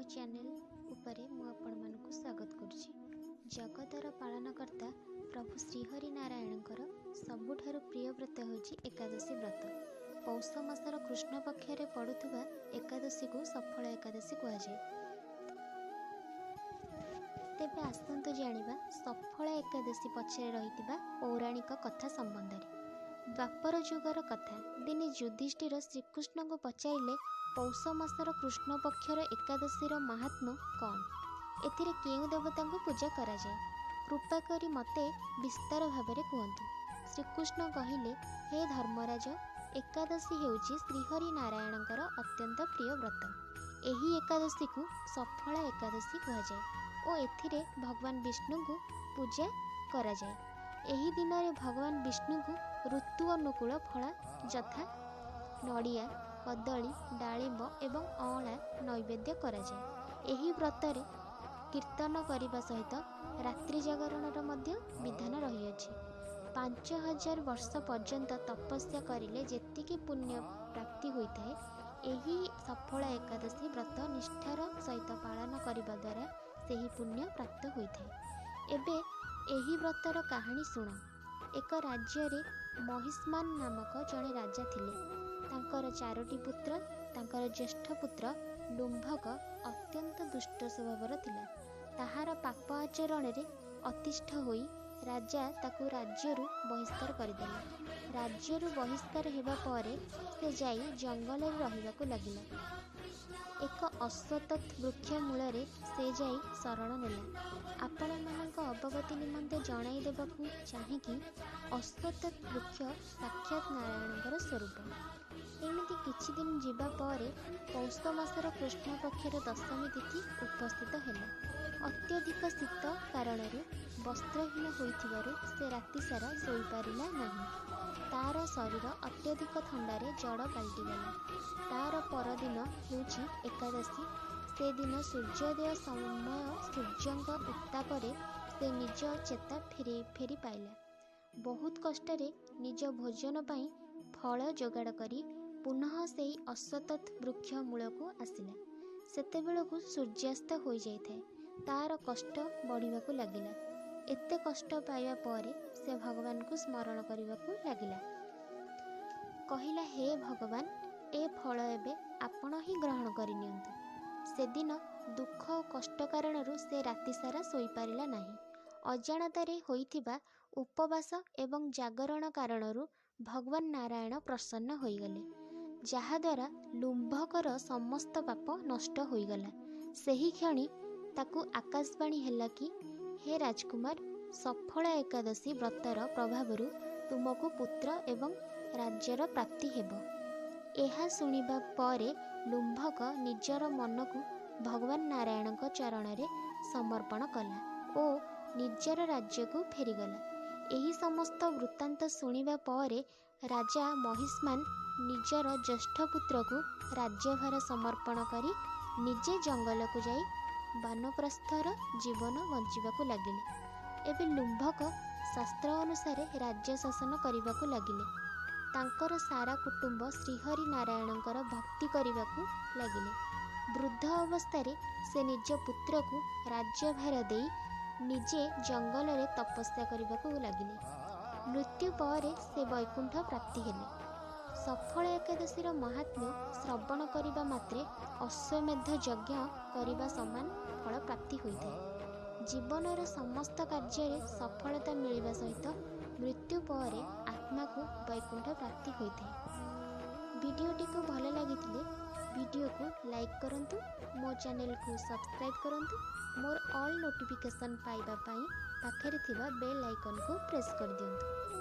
Channel ଉପରେ ମୁଁ ଆପଣମାନଙ୍କୁ ସ୍ୱାଗତ କରୁଛି। ଜଗତର ପାଳନକର୍ତ୍ତା ପ୍ରଭୁ ଶ୍ରୀହରି ନାରାୟଣଙ୍କର ସବୁଠାରୁ ପ୍ରିୟ ବ୍ରତ ହେଉଛି ଏକାଦଶୀ ବ୍ରତ। ପୌଷ ମାସର କୃଷ୍ଣ ପକ୍ଷରେ ପଡ଼ୁଥିବା ଏକାଦଶୀକୁ ସଫଳ ଏକାଦଶୀ କୁହାଯାଏ। ତେବେ ଆସନ୍ତୁ ଜାଣିବା ସଫଳ ଏକାଦଶୀ ପଛରେ ରହିଥିବା ପୌରାଣିକ କଥା ସମ୍ବନ୍ଧରେ। ଦ୍ୱାପର ଯୁଗର କଥା। ଦିନେ ଯୁଧିଷ୍ଠିର ଶ୍ରୀକୃଷ୍ଣଙ୍କୁ ପଚାରିଲେ, ପୌଷ ମାସର କୃଷ୍ଣ ପକ୍ଷର ଏକାଦଶୀର ମାହାତ୍ମ୍ୟ କ'ଣ? ଏଥିରେ କେଉଁ ଦେବତାଙ୍କୁ ପୂଜା କରାଯାଏ? କୃପା କରି ମୋତେ ବିସ୍ତାର ଭାବରେ କୁହନ୍ତୁ। ଶ୍ରୀକୃଷ୍ଣ କହିଲେ, ହେ ଧର୍ମରାଜ, ଏକାଦଶୀ ହେଉଛି ଶ୍ରୀହରି ନାରାୟଣଙ୍କର ଅତ୍ୟନ୍ତ ପ୍ରିୟ ବ୍ରତ। ଏହି ଏକାଦଶୀକୁ ସଫଳା ଏକାଦଶୀ କୁହାଯାଏ ଓ ଏଥିରେ ଭଗବାନ ବିଷ୍ଣୁଙ୍କୁ ପୂଜା କରାଯାଏ। ଏହି ଦିନରେ ଭଗବାନ ବିଷ୍ଣୁଙ୍କୁ ଋତୁ ଅନୁକୂଳ ଫଳ ଯଥା ନଡ଼ିଆ, କଦଳୀ, ଡାଳିମ୍ବ ଏବଂ ଅଁଳା ନୈବେଦ୍ୟ କରାଯାଏ। ଏହି ବ୍ରତରେ କୀର୍ତ୍ତନ କରିବା ସହିତ ରାତ୍ରି ଜାଗରଣର ମଧ୍ୟ ବିଧାନ ରହିଅଛି। 5000 ବର୍ଷ ପର୍ଯ୍ୟନ୍ତ ତପସ୍ୟା କରିଲେ ଯେତିକି ପୁଣ୍ୟ ପ୍ରାପ୍ତି ହୋଇଥାଏ, ଏହି ସଫଳ ଏକାଦଶୀ ବ୍ରତ ନିଷ୍ଠାର ସହିତ ପାଳନ କରିବା ଦ୍ୱାରା ସେହି ପୁଣ୍ୟ ପ୍ରାପ୍ତ ହୋଇଥାଏ। ଏବେ ଏହି ବ୍ରତର କାହାଣୀ ଶୁଣ। ଏକ ରାଜ୍ୟରେ ମହିଷ୍ମାନ ନାମକ ଜଣେ ରାଜା ଥିଲେ। ତାଙ୍କର 4ଟି ପୁତ୍ର। ତାଙ୍କର ଜ୍ୟେଷ୍ଠ ପୁତ୍ର ଲୁମ୍ଭକ ଅତ୍ୟନ୍ତ ଦୁଷ୍ଟ ସ୍ୱଭାବର ଥିଲା। ତାହାର ପାପ ଆଚରଣରେ ଅତିଷ୍ଠ ହୋଇ ରାଜା ତାକୁ ରାଜ୍ୟରୁ ବହିଷ୍କାର କରିଦେଲେ। ରାଜ୍ୟରୁ ବହିଷ୍କାର ହେବା ପରେ ସେ ଯାଇ ଜଙ୍ଗଲରେ ରହିବାକୁ ଲାଗିଲା। ଏକ ଅଶ୍ୱତ୍ଥ ବୃକ୍ଷ ମୂଳରେ ସେ ଯାଇ ଶରଣ ନେଲା। ଆପଣମାନଙ୍କ ଅବଗତି ନିମନ୍ତେ ଜଣାଇ ଦେବାକୁ ଚାହେଁକି ଅଶ୍ୱତ୍ଥ ବୃକ୍ଷ ସାକ୍ଷାତ ନାରାୟଣଙ୍କର ସ୍ୱରୂପ। ଏମିତି କିଛି ଦିନ ଯିବା ପରେ ପୌଷ ମାସର କୃଷ୍ଣ ପକ୍ଷର ଦଶମୀ ତିଥି ଉପସ୍ଥିତ ହେଲା। ଅତ୍ୟଧିକ ଶୀତ କାରଣରୁ ବସ୍ତ୍ରହୀନ ହୋଇଥିବାରୁ ସେ ରାତିସାରା ଶୋଇପାରିଲା ନାହିଁ। ତାର ଶରୀର ଅତ୍ୟଧିକ ଥଣ୍ଡାରେ ଜଡ଼ ପାଲଟିଗଲା। ତାର ପରଦିନ ହେଉଛି ଏକାଦଶୀ। ସେଦିନ ସୂର୍ଯ୍ୟୋଦୟ ସମୟ ସୂର୍ଯ୍ୟଙ୍କ ଉତ୍ତାପରେ ସେ ନିଜ ଚେତା ଫେରି ପାଇଲା। ବହୁତ କଷ୍ଟରେ ନିଜ ଭୋଜନ ପାଇଁ ଫଳ ଯୋଗାଡ଼ କରି ପୁନଃ ସେହି ଅଶ୍ୱତ୍ଥ ବୃକ୍ଷ ମୂଳକୁ ଆସିଲା। ସେତେବେଳକୁ ସୂର୍ଯ୍ୟାସ୍ତ ହୋଇଯାଇଥାଏ। ତାର କଷ୍ଟ ବଢ଼ିବାକୁ ଲାଗିଲା। ଏତେ କଷ୍ଟ ପାଇବା ପରେ ସେ ଭଗବାନଙ୍କୁ ସ୍ମରଣ କରିବାକୁ ଲାଗିଲା। କହିଲା, ହେ ଭଗବାନ, ଏ ଫଳ ଏବେ ଆପଣ ହିଁ ଗ୍ରହଣ କରିନିଅନ୍ତୁ। ସେଦିନ ଦୁଃଖ ଓ କଷ୍ଟ କାରଣରୁ ସେ ରାତିସାରା ଶୋଇପାରିଲା ନାହିଁ। ଅଜାଣତରେ ହୋଇଥିବା ଉପବାସ ଏବଂ ଜାଗରଣ କାରଣରୁ ଭଗବାନ ନାରାୟଣ ପ୍ରସନ୍ନ ହୋଇଗଲେ, ଯାହାଦ୍ୱାରା ଲୁମ୍ଭକର ସମସ୍ତ ପାପ ନଷ୍ଟ ହୋଇଗଲା। ସେହି କ୍ଷଣି ତାକୁ ଆକାଶବାଣୀ ହେଲା କି, ହେ ରାଜକୁମାର, ସଫଳ ଏକାଦଶୀ ବ୍ରତର ପ୍ରଭାବରୁ ତୁମକୁ ପୁତ୍ର ଏବଂ ରାଜ୍ୟର ପ୍ରାପ୍ତି ହେବ। ଏହା ଶୁଣିବା ପରେ ଲୁମ୍ଭକ ନିଜର ମନକୁ ଭଗବାନ ନାରାୟଣଙ୍କ ଚରଣରେ ସମର୍ପଣ କଲା ଓ ନିଜର ରାଜ୍ୟକୁ ଫେରିଗଲା। ଏହି ସମସ୍ତ ବୃତ୍ତାନ୍ତ ଶୁଣିବା ପରେ ରାଜା ମହିଷ୍ମାନ ନିଜର ଜ୍ୟେଷ୍ଠ ପୁତ୍ରକୁ ରାଜ୍ୟଭାର ସମର୍ପଣ କରି ନିଜେ ଜଙ୍ଗଲକୁ ଯାଇ ବାନପ୍ରସ୍ଥର ଜୀବନ ବଞ୍ଚିବାକୁ ଲାଗିଲେ। ଏବେ ଲୁମ୍ଭକ ଶାସ୍ତ୍ର ଅନୁସାରେ ରାଜ୍ୟ ଶାସନ କରିବାକୁ ଲାଗିଲେ। ତାଙ୍କର ସାରା କୁଟୁମ୍ବ ଶ୍ରୀହରି ନାରାୟଣଙ୍କର ଭକ୍ତି କରିବାକୁ ଲାଗିଲେ। ବୃଦ୍ଧ ଅବସ୍ଥାରେ ସେ ନିଜ ପୁତ୍ରକୁ ରାଜ୍ୟଭାର ଦେଇ ନିଜେ ଜଙ୍ଗଲରେ ତପସ୍ୟା କରିବାକୁ ଲାଗିଲେ। ମୃତ୍ୟୁ ପରେ ସେ ବୈକୁଣ୍ଠ ପ୍ରାପ୍ତି ହେଲେ। ସଫଳ ଏକାଦଶୀର ମାହାତ୍ମ୍ୟ ଶ୍ରବଣ କରିବା ମାତ୍ରେ ଅଶ୍ୱମେଧ ଯଜ୍ଞ କରିବା ସମାନ ଫଳ ପ୍ରାପ୍ତି ହୋଇଥାଏ। ଜୀବନର ସମସ୍ତ କାର୍ଯ୍ୟରେ ସଫଳତା ମିଳିବା ସହିତ ମୃତ୍ୟୁ ପରେ ଆତ୍ମାକୁ ବୈକୁଣ୍ଠ ପ୍ରାପ୍ତି ହୋଇଥାଏ। ଭିଡ଼ିଓଟିକୁ ଭଲ ଲାଗିଥିଲେ ଭିଡ଼ିଓକୁ ଲାଇକ୍ କରନ୍ତୁ, ମୋ ଚ୍ୟାନେଲକୁ ସବସ୍କ୍ରାଇବ୍ କରନ୍ତୁ, ମୋର ଅଲ୍ ନୋଟିଫିକେସନ୍ ପାଇବା ପାଇଁ ପାଖରେ ଥିବା ବେଲ୍ ଆଇକନ୍କୁ ପ୍ରେସ୍ କରିଦିଅନ୍ତୁ।